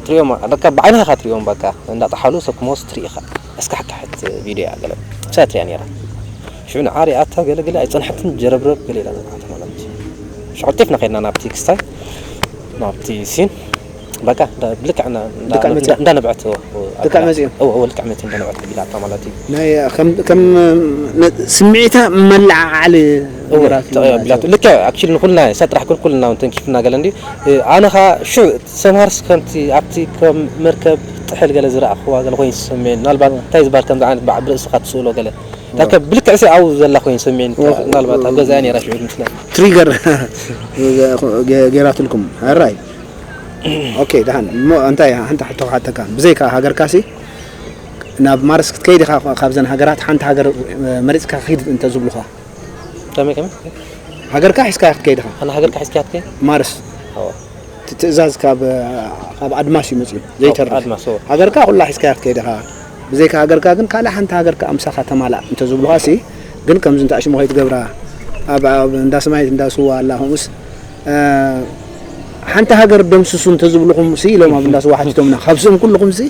ትሪኦም በቃ ብዓይንኻ ኢኻ ትሪኦም በቃ እንዳጠሓሉ ሰብ ክመወስ ትርኢ ኢኻ ኣስካሕካሕት ቪድዮ እያ ገለ ብሳ ትሪያ ነይራ ሽዑ ንዓ ሪኣታ ገለ ገለ ኣይፀንሐትን ጀረብረብ ገለ ኢላ ዝብዓት ማለት እዩ ሽዑ ጢፍና ከድና ናብቲ ክስታይ ናብቲ ሲን በቃ ልክዕ እንዳነብዐት ልክዕ መፅኦም ልክዕ መፅኦም እንዳነብዐት ቢላታ ማለት እዩ ከም ስምዒታ መለዓዓሊ ልክዕ ኣክቹሊ ንኩልና እሳ ጥራሕ ኩን ኩልና እውን ተንኪፍና ገለ እንዲ ኣነ ኸዓ ሽዑ ሰምሃርስ ከምቲ ኣብቲ ከም መርከብ ጥሕል ገለ ዝረኣኽዋ ገለ ኮይኑ ዝሰምዐኒ ምናልባት እንታይ ዝበሃል ከምዚ ዓይነት በዓል ብርእስኻ ትስእሎ ገለ ዳከ ብልክዕ ሲ ኣብኡ ዘላ ኮይኑ ሰሚዕኒ ምናልባት ኣብ ገዛያ ነይራ ሽዑ ምስለ ትሪገር ገይራትልኩም ኣራይ ኦኬ ደሓን እሞ እንታይ ሓንቲ ሕቶ ክሓተካ ብዘይካ ሃገርካ ሲ ናብ ማርስ ክትከይድ ኢኻ ካብዘን ሃገራት ሓንቲ ሃገር መሪፅካ ኪድ እንተዝብሉኻ ከመይ ከመይ ሃገርካ ሒዝካ ክትከይድ ኢኻ ኣነ ሃገርካ ሒዝካ ክትከይድ ማርስ ትእዛዝ ካብ ካብ ኣድማስ እዩ መፅኡ ዘይተርፍ ኣድማስ ሃገርካ ኩላ ሒዝካ ክትከይድ ኢኻ ብዘይካ ሃገርካ ግን ካልእ ሓንቲ ሃገርካ ኣምሳኻ ተማላእ እንተዝብሉኻ ሲ ግን ከምዚ እንተ ኣሽሙ ከይትገብራ ኣብ ኣብ እንዳ ሰማይት እንዳ ስዋ ኣላ ከምኡስ ሓንቲ ሃገር ደምስሱ እንተዝብልኹም ሲ ኢሎም ኣብ እንዳ ስዋ ሓቲቶምና። ካብ ስም ኩልኹም ሲ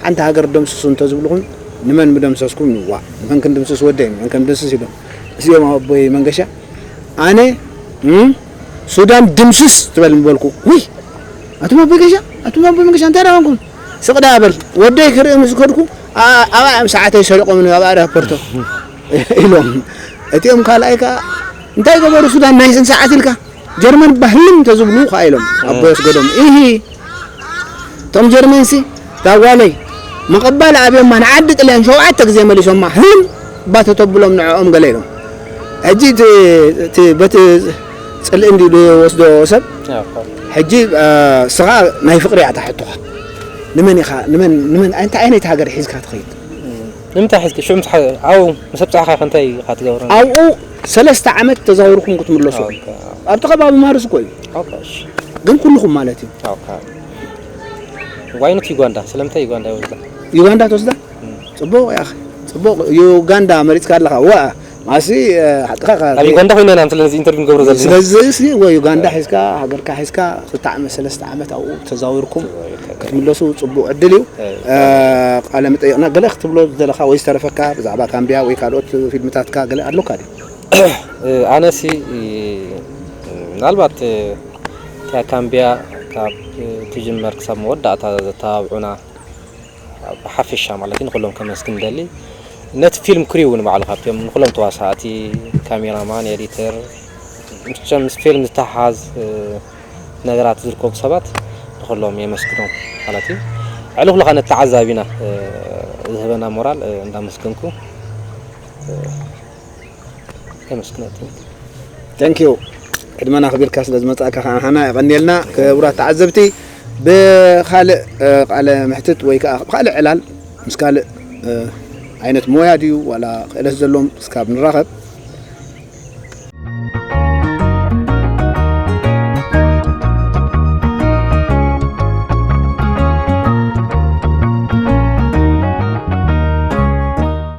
ሓንቲ ሃገር ደምስሱ እንተዝብልኹም ንመን ምደምሰስኩም? ንዋ ንመን ክንድምስስ ወደይ ንመን ክንድምስስ ኢሎም። እዚኦም ኣቦይ መንገሻ ኣነ እም፣ ሱዳን ድምስስ ትበል ምበልኩ። ውይ ኣቱም ኣቦይ ገሻ ኣቱም ኣቦይ መንገሻ እንታይ ደኣ ኮንኩም? ስቕ ደኣ በል ወደይ ክርኢ ምስ ከድኩ ኣብኣ እዮም ሰዓተይ ሰሪቖም ኣብ ኣራፖርቶ ኢሎም። እቲኦም ካልኣይ ከኣ እንታይ ገበሩ ሱዳን ናይ ስንት ሰዓት ኢልካ? ጀርመን ባህልም ተዝብሉ ከኣ ኢሎም ኣቦ የስገዶም። ኢሂ እቶም ጀርመንሲ እታ ጓለይ ምቕባል ኣብዮማ ንዓዲ ጥልያን ሸውዓተ ግዜ መሊሶማ ህልም እባ ተተብሎም ንዕኦም ገለ ኢሎም። ሕጂ እቲ በቲ ጽልኢ እንዲ ዝወስዶ ሰብ ሕጂ ስኻ ናይ ፍቕሪ እያ ታሕቶኻ ንመን ኢኻ ንመን ንመን እንታይ ዓይነት ሃገር ሒዝካ ትኸይድ? ንምንታይ ሒዝካ ሽዑ ምስ ሓ- ኣብኡ ምስ ኣብጻሕኻ ከ እንታይ ኢኻ ትገብሮ? ኣብኡ ሰለስተ ዓመት ተዛውርኩም ክትምለሱ ኣብቲ ከባቢ ማርስ እኮ እዩ። ግን ኩልኹም ማለት እዩ። ዋይኖት ዩጋንዳ ስለምንታይ ዩጋንዳ ይወስዳ? ዩጋንዳ ትወስዳ? ጽቡቕ ያኺ ጽቡቕ። ዩጋንዳ መሪጽካ ኣለኻ። ዋ ማሲ ሓቅኻ ኢኻ። ኣብ ዩጋንዳ ኮይና ኢና ስለዚ ኢንተርቪው ንገብሮ ዘለና። ስለዚ እስኪ ወይ ዩጋንዳ ሒዝካ ሃገርካ ሒዝካ ክልተ ዓመት ሰለስተ ዓመት ኣብኡ ተዛዊርኩም ክትምለሱ ጽቡቕ ዕድል እዩ። ቃለ መጠይቕና ገለ ክትብሎ ዝደለኻ ወይ ዝተረፈካ ብዛዕባ ካምቢያ ወይ ካልኦት ፊልምታትካ ገለ ኣሎካ ድዩ? ኣነሲ ምናልባት እታ ካምቢያ ካብ ትጅመር ክሳብ መወዳእታ ዘተባብዑና ብሓፈሻ ማለት እዩ ንኩሎም ከመስግን ደሊ ነቲ ፊልም ክሪው ንባዕሉ ካብቶም ንኩሎም ተዋሳእቲ ካሜራማን ኤዲተር ምስ ፊልም ዝተሓዝ ነገራት ዝርከቡ ሰባት ንኩሎም የመስግኖም ማለት እዩ። ዕሊ ኩሉ ከኣ ነቲ ተዓዛቢና ዝህበና ሞራል እንዳመስገንኩ የመስግነኩም። Thank you ዕድመና ኣኽቢርካ ስለ ዝመጻእካ ከኣ ንዓና የቐንየልና። ክቡራት ተዓዘብቲ ብኻልእ ቃለ መሕትት ወይ ከኣ ብኻልእ ዕላል ምስ ካልእ ዓይነት ሞያ ድዩ ዋላ ክእለት ዘለዎም እስካብ ንራኸብ